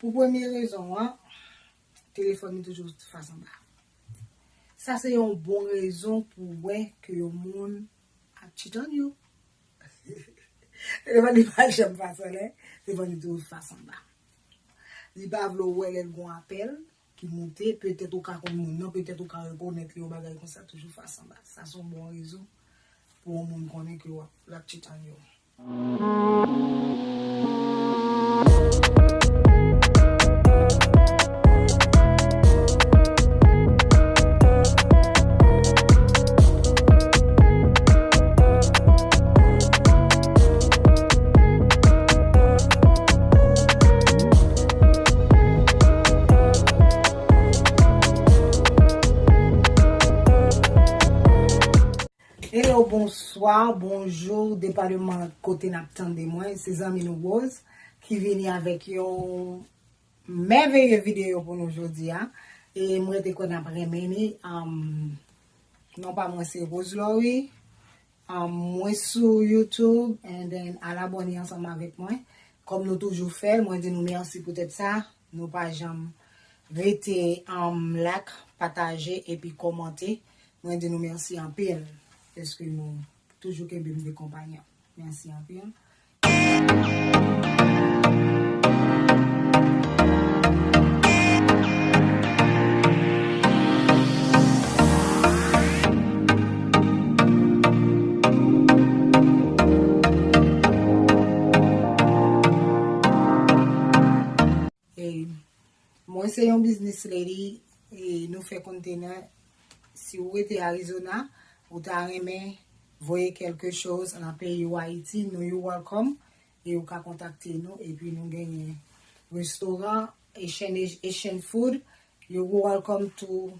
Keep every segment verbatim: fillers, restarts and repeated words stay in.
Pou premye rezon an, telefòn li toujou fas anba. Sa se yon bon rezon pou wè ke yon moun ap cheat on you. Telefòn li pa janm fas anlè, telefòn li toujou fas anba. Li pa vle w wè lè l gon apèl ki moute, petèt ou ka konn moun nan, petèt ou ka rekonèt li, yon bagay konsa, toujou fas anba. Sa se yon bon rezon pou yon moun konnen ke w ap, l ap cheat on you. Hello, bonswa, bonjou, depaman kote n ap tande mwen. Se zanmi nou Rose ki vini avèk yon mèveye videyo pou nou jodi a. E mwen te kwè n ap renmen li. Um, non pa mwen se Rose Laurie. Um, mwen sou YouTube, and then al abòne ansanm avèk mwen. Kòm nou toujou fè l, mwen di nou mèsi poutèt sa. Nou pa janm rete, um, like, pataje epi kòmante. Mwen di nou mèsi anpil. Paske nou toujou kenbe m de konpayon. Mèsi anpil. E mwen se yon business lady, e nou fè kontena. Si ou rete Arizona, ou ta renmen voye kèlke choz nan peyi w Ayiti, nou you welcome, e ou ka kontakte nou, epi nou genyen restoran, Asian, Asian food, you welcome to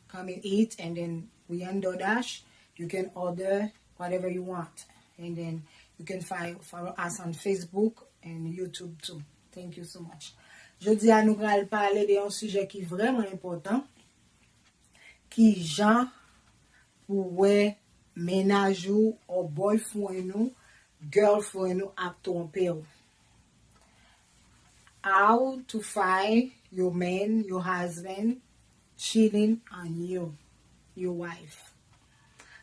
come and eat, and then we on DoorDash, you can order whatever you want, and then you can fi-, follow us on Facebook and YouTube too. Thank you so much. Jodi a nou pral pale de yon sijè ki vrèman enpòtan, kijan pou wè mennaj ou, or boyfriend ou, girlfriend ou ap twonpe w. How to find your man, your husband cheating on you, your wife.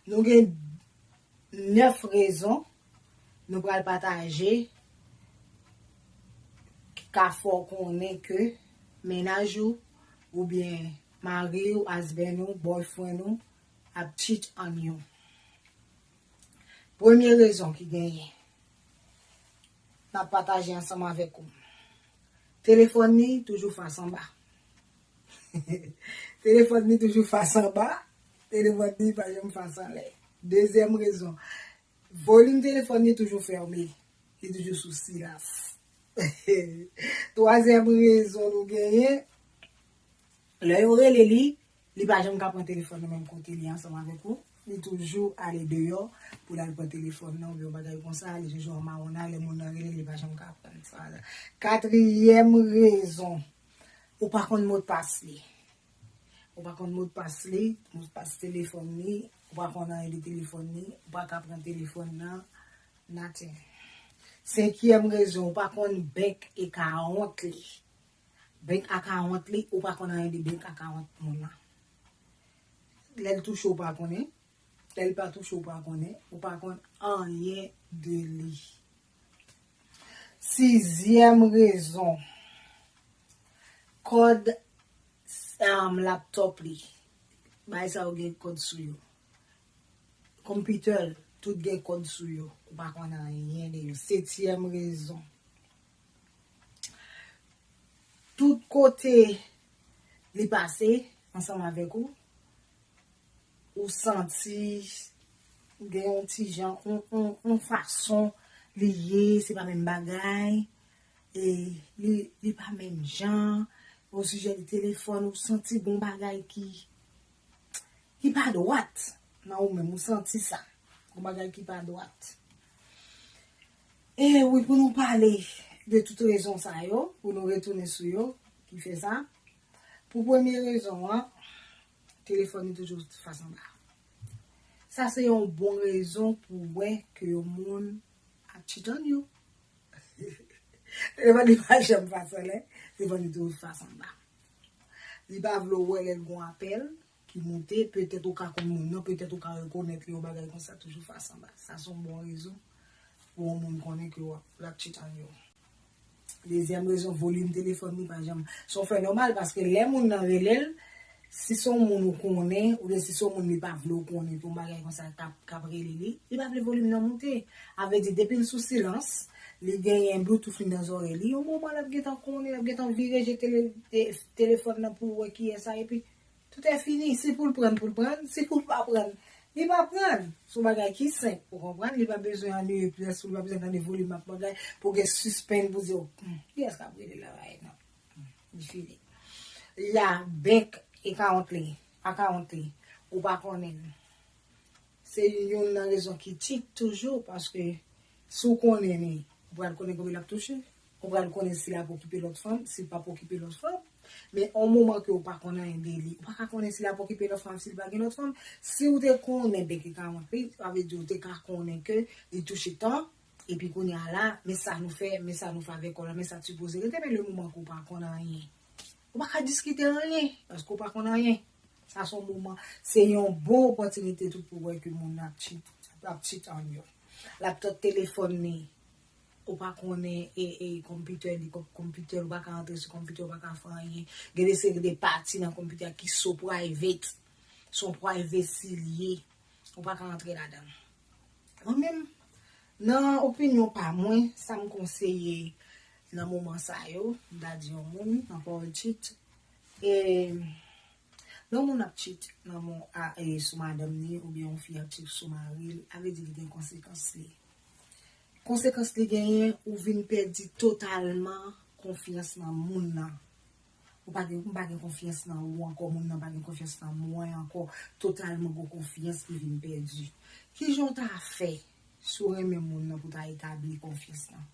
Nou gen nèf rezon nou pral pataje ki ka fè w konnen ke mennaj ou, oubyen mari w, husband ou, boyfriend ou ap cheat on you. Premye rezon ki genyen, n ap pataje ansanm avèk ou. Telefòn li toujou fas anba. Telefòn li toujou fas anba. Telefòn li pa janm fas anlè. Dezyèm rezon, volim telefòn li toujou fèmen. Li toujou sou silans. Twazyèm rezon nou genyen, lè yo rele li, li pa janm ka pran telefòn nan menm kote li ansanm avèk ou. Li toujou ale deyò pou l al pran telefòn nan oubyen yon bagay konsa. Li toujou an mawonnay, lè moun nan rele, li pa janm ka pran sa. Katriyèm rezon, ou pa konn modpas li. Ou pa konn modpas li, modpas telefòn li, ou pa konn anyen de telefòn li, ou pa ka pran telefòn nan, nothing. Senkyèm rezon, ou pa konn bank account li. Bank account li, ou pa konn anyen de bank account moun nan. Lè l touche, ou pa konnen. Lè l pa touche, ou pa konnen. Ou pa konn anyen de li. Sizyèm rezon, kòd, um, laptop li. Bagay sa yo gen kòd sou yo. Konpitè l, tout gen kòd sou yo. Ou pa konn anyen de yo. Setyèm rezon, tout kote li pase ansanm avèk ou, ou santi gen yon ti jan, yon, yon, yon fason li ye, se pa menm bagay, e li, li pa menm jan, osijè de telefòn, ou santi gon bagay ki, ki pa dwat nan ou menm, ou santi sa, gon bagay ki pa dwat. E wi, pou nou pale de tout rezon sa yo, pou nou retounen sou yo, ki fè sa. Pou premye rezon an, telefòn li toujou fas anba. Sa se yon bon rezon pou wè ke yon moun ap cheat on you. Telefòn li pa janm fas anlè, telefòn li toujou fas anba. Li pa vle w wè lè l gon apèl ki moute, petèt ou ka konn moun nan, petèt ou ka rekonèt li, yon bagay konsa, toujou fas anba. Sa se yon bon rezon pou yon moun konnen ke w ap, l ap cheat on you. Dezyèm rezon, volim telefòn li pa janm. Se yon fè nòmal, paske lè moun nan rele l, si se yon moun ou konnen, oubyen si se yon moun li pa vle w konnen, pou yon bagay konsa k ap, k ap rele li, li pa vle volim nan moute. A vle di, depi l sou silans, li genyen Bluetooth li nan zòrèy li, yon moman l ap gentan konnen, l ap gentan vire jete le- te- telefòn nan pou wè kiyès sa, epi tout è fini. Si pou l prann, pou l prann, si pou l pa prann, li pa prann. Se yon bagay ki senp, ou konprann? Li pa bezwen annuye pyès ou, li pa bezwen tande volim ap bagay, pou gen sispenn pou di, "Oh, hmm, kiyès k ap rele la, bagay nan?" Hmm, li fini. La, bank account li, account li, ou pa konnen l. Se youn nan rezon ki cheat toujou, paske si w konnen li, ou pral konnen konbyen l ap touche, ou pral konnen si l ap okipe lòt fanm, si l p ap okipe lòt fanm. Men yon moman ke ou pa konn anyen de li, ou pa ka konnen si l ap okipe lòt fanm, si l pa gen lòt fanm. Si w te konnen bank account li, sa vle di ou te ka konnen ke li touche tan, epi kounye a la, men sa nou fè, men sa nou fè avèk kò la, men sa t sipoze rete, men le moman ke ou pa konn anyen, ou pa ka diskite anyen, paske ou pa konn anyen. Sa se yon moman, se yon bon opòtinite tou pou wè ke moun nan ap cheat, ap cheat on you. L ap tande telefòn li, ou pa konnen e, e konpitè li, konpitè, ou pa ka antre sou konpitè, ou pa ka fè anyen. Gen de seri de pati nan konpitè ki so private, son privacy li ye, ou pa ka antre ladan l. Mwen menm, nan opinyon pa mwen, sa m konseye nan moman sa yo, m ta di yon moun, nan pawòl cheat, e, lè yon moun ap cheat nan mon, a, e, sou madanm li, oubyen yon fi ap cheat sou mari l, a vle di li gen konsekans li. Konsekans li genyen, ou vin pèdi totalman konfyans nan moun nan. Ou pa gen, m pa gen konfyans nan ou ankò, moun nan pa gen konfyans nan mwen ankò. Totalman gon konfyans ki vin pèdi. Kijan w ta fè si w renmen moun nan pou w ta etabli konfyans lan?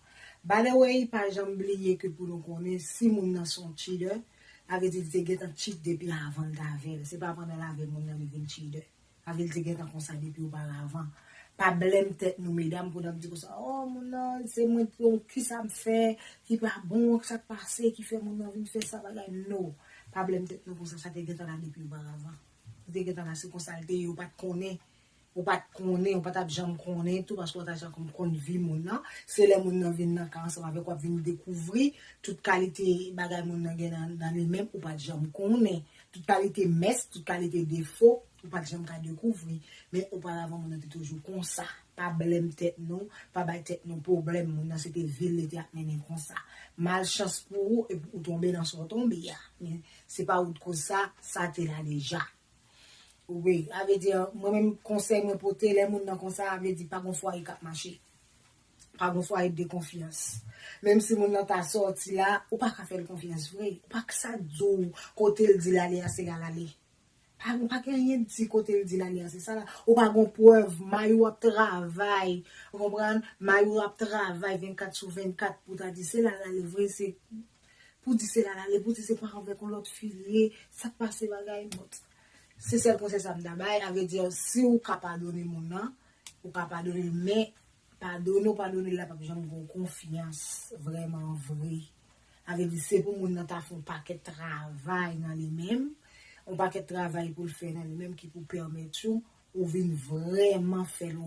By the way, pa janm bliye ke pou nou konnen, si moun nan se yon cheater, sa vle di li te gentan cheat depi avan l t avè l. Se pa pandan l avè moun nan li vin cheater. Sa vle di li te gentan konsa depi oparavan. Pa blame tèt nou, medam, pou n ap di konsa, "Oh, moun nan, se mwen, bon, kisa m fè ki pa bon, sa k pase, ki fè moun nan vin fè sa, bagay." No. Pa blame tèt nou konsa, sa te gentan la depi oparavan. Li te gentan la, se konsa l te ye, ou pa t konnen. Ou pa t konnen, ou pa t ap janm konnen tou, paske w ta janm konn vi moun nan. Se lè moun nan vin nan ka ansanm avèk ou, w ap vin dekouvri tout kalite bagay moun nan gen nan, nan li menm, ou pa t janm konnen. Tout kalite mès, tout kalite defo, ou pa t janm ka dekouvri. Men oparavan, moun nan te toujou konsa. Pa blame tèt nou, pa bay tèt nou pwoblèm. Moun nan se te vi l, li te ap mennen konsa. Malchans pou ou, epi ou tonbe nan sa w tonbe a. Men se pa ou t koz sa, sa te la deja. Wi, sa vle di, mwen menm konsèy mwen pote, lè moun nan konsa, sa vle di pa gon fwaye k ap mache. Pa gon fwaye de konfyans. Menm si moun nan ta sòti la, ou pa ka fè l konfyans vre. Ou pa ka sa di w kote l di l ale a, se la l ale. Pa, ou pa gen anyen di kote l di l ale a, se sa la. Ou pa gon prèv, may ou ap travay, ou konprann? May ou ap travay vennkat sou vennkat pou ta di se la l ale vre, se pou di se la l ale, pou di se pa avèk yon lòt fi l ye, sa k pase bagay, bon. Se sèl konsèy sa m ta bay, sa vle di, si ou ka padone moun nan, ou ka padone l, men padone ou padone l la p ap janm gen konfyans, vrèman vre. Sa vle di, se pou moun nan ta fè yon pakèt travay nan li menm, yon pakèt travay pou l fè nan li menm ki pou pèmèt ou, ou vin vrèman fè l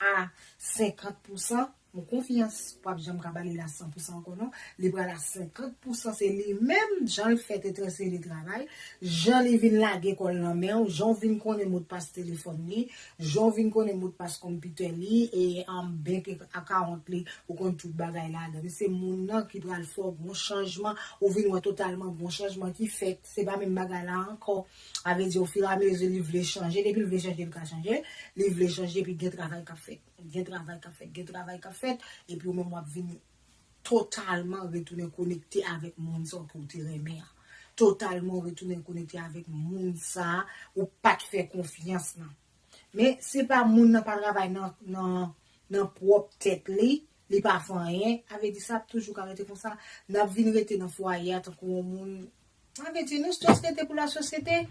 a senkant pousan, yon konfyans, w ap janm ka ba li la san pousan ankò non, li pral a senkant pousan, se li menm, jan l fè te trese li travay, jan li vin lage kò l nan men w, jan w vin konnen modpas telefòn li, jan w vin konnen modpas konpitè li, e an bank account li, ou konn tout bagay ladan. Men se moun nan ki pral fè w gon chanjman, ou vin wè totalman gon chanjman ki fèt, se pa menm bagay la ankò. Sa vle di, ofiramezi, li vle chanje, depi l vle chanje, li ka chanje, li vle chanje, epi gen travay k ap fèt. Gen travay k ap fèt, gen travay k ap fèt, epi ou menm w ap vin totalman retounen konekte avèk moun sa ke w te renmen an. Totalman retounen konekte avèk moun sa ou pa t fè konfyans nan. Men se pa moun nan pa travay nan, nan, nan pwòp tèt li, li pa fè anyen, sa vle di sa ap toujou ka rete konsa. N ap vin rete nan fwaye a tankou yon moun Sa vle di nou just rete pou lasosyete.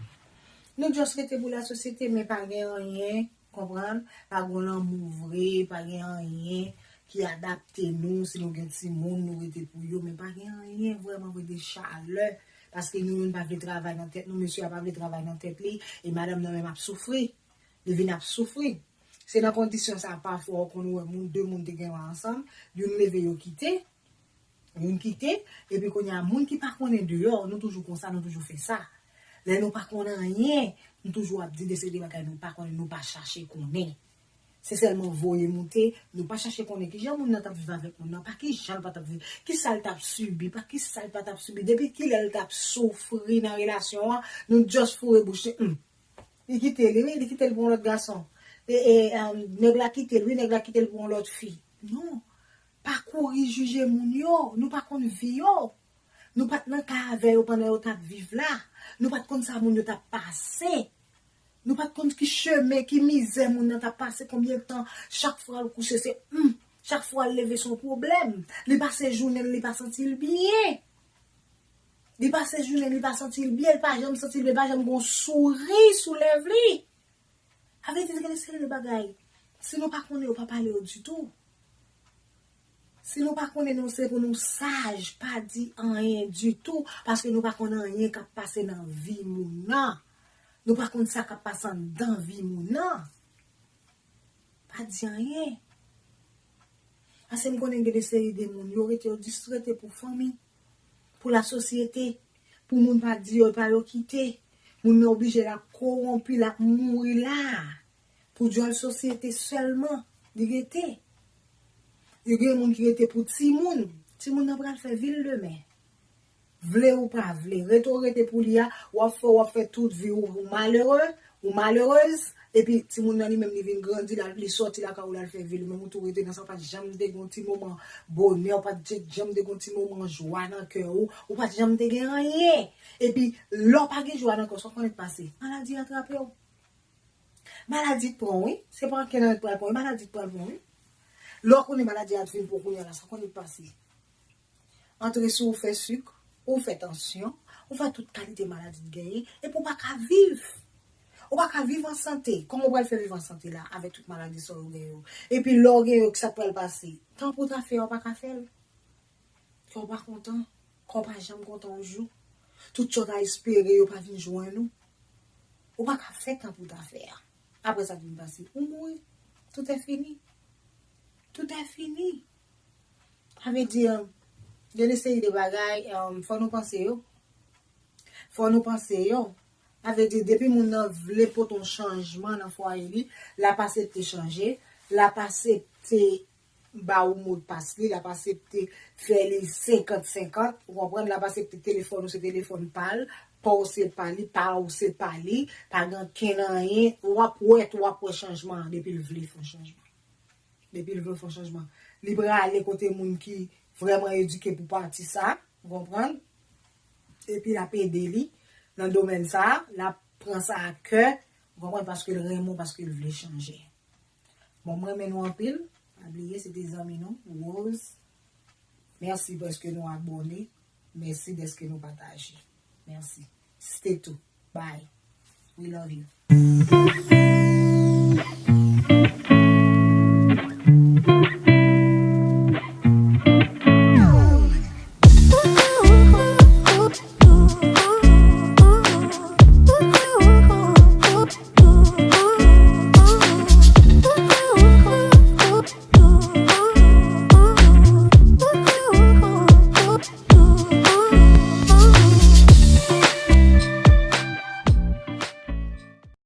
Nou just rete pou lasosyete, men pa gen anyen, konprann? Pa gen lanmou vre, pa gen anyen ki adapte nou, si nou gen timoun, nou rete pou yo, men pa gen anyen vrèman vre de chalè, paske nou menm pa vle travay nan tèt nou, mesye a pa vle travay nan tèt li, e madanm nan menm ap soufri, li vin ap soufri. Se nan kondisyon sa, pafwa, ou konn wè moun, de moun te gen ansanm, youn leve yo kite, youn kite, epi kounye a, moun ki pa konnen deyò, nou toujou konsa, nou toujou fè sa. Lè nou pa konn anyen, nou toujou ap di de seri de bagay nou pa konnen, nou pa chache konnen. Se sèlman voye moute, nou pa chache konnen kijan moun nan t ap viv avèk moun nan, pa kijan l pa t ap viv, kisa l t ap sibi, pa kisa l pa t ap sibi, depi kilè l t ap soufri nan relasyon an, nou just foure bouch li, hmm. Li kite li, wi, li kite l pou yon lòt gason. E, e, um, nèg la kite l, wi, nèg la kite l pou yon lòt fi. Non, pa kouri jije moun yo, nou pa konn vi yo. Nou pa t nan kay avè yo pandan yo t ap viv la. Nou pa t konn sa moun yo t ap pase. Nou pa t konn ki chemen, ki mizè moun nan t ap pase, konbyen tan, chak fwa l kouche, se, hmm, chak fwa l leve, se yon pwoblèm. Li pase jounen l, li pa santi l byen. Li pase jounen, li pa santi l byen, li pa janm santi l byen, pa janm gon souri sou lèv li. Sa vle di, gen de seri de bagay, si nou pa konnen yo, pa pale yo ditou. Si nou pa konnen nou, se pou nou saj, pa di anyen ditou, paske nou pa konn anyen k ap pase nan vi moun nan. Nou pa konn sa k ap pase anndan vi moun nan. Pa di anyen. Paske m konnen gen de seri de moun, yo rete, yo jis rete pou fanmi, pou lasosyete, pou moun pa di yo, pa yo kite. Moun nan oblije l ap kowonpi, l ap mouri la. Pou dyòl sosyete sèlman, li rete. Yo gen moun ki rete pou timoun. Timoun nan pral fè vi l demen. Vle ou pa vle, rete ou rete pou li a, w ap fè, w ap fè tout vi ou, ou malere, ou malerez, epi timoun nan li menm li vin grandi, la, li sòti lakay ou, l al fè vi l, ou menm ou tou rete nan sa, ou pa t janm te gen yon ti moman bonè, ou pa t janm te gen yon ti moman jwa nan kè ou, ou pa t janm te gen anyen. Epi, lè w pa gen jwa nan kè w, sa w konnen k pase? Maladi a trape w. Maladi t pran w, wi. Se pa ankenn anyen k pral pran w, wi. Maladi t pral pran w, wi. Lè w konnen maladi a t vin pran w kounye a la, sa w konnen k pase? Antre sou ou fè sik, ou fè tansyon, ou fè tout kalite maladi t genyen, epi ou pa ka viv. Ou pa ka viv an sante. Kòman ou pral fè viv an sante la avèk tout maladi sa yo genyen yo? Epi lè w genyen yo, kisa k pral pase? Tan pou w ta fè a, ou pa ka fè l. Kè w pa kontan. Kè w pa janm kontan yon jou. Tout sa w ta espere yo pa vin jwenn ou. Ou pa ka fè tan pou w ta fè a. Apre sa k vin pase, ou mouri. Tout est fini. Tout est fini. Sa vle di, gen de seri de bagay, um, fò nou panse yo. Fò nou panse yo. Sa vle di, depi moun nan vle pote yon chanjman nan fwaye li, l ap aksepte chanje, l ap aksepte ba ou modpas li, l ap aksepte fè li senkant senkant, ou konprann, l ap aksepte telefòn ou se telefòn pa l, pa w se pa li, pa w se pa li, pa gen ankenn anyen, w ap wè, w ap wè chanjman an depi l vle fè yon chanjman. Depi l vle fè yon chanjman. Li prale kote moun ki vrèman edike pou pati sa, ou konprann? Epi l ap ede li nan domèn sa, l ap pran sa a kè, ou konprann, paske l renmen w, paske l vle chanje. Bon, mwen renmen nou anpil. Pa bliye, se te zanmi nou, Rose. Mèsi paske nou abòne. Mèsi dèske nou pataje. Mèsi. Stay tuned. Bye. We love you.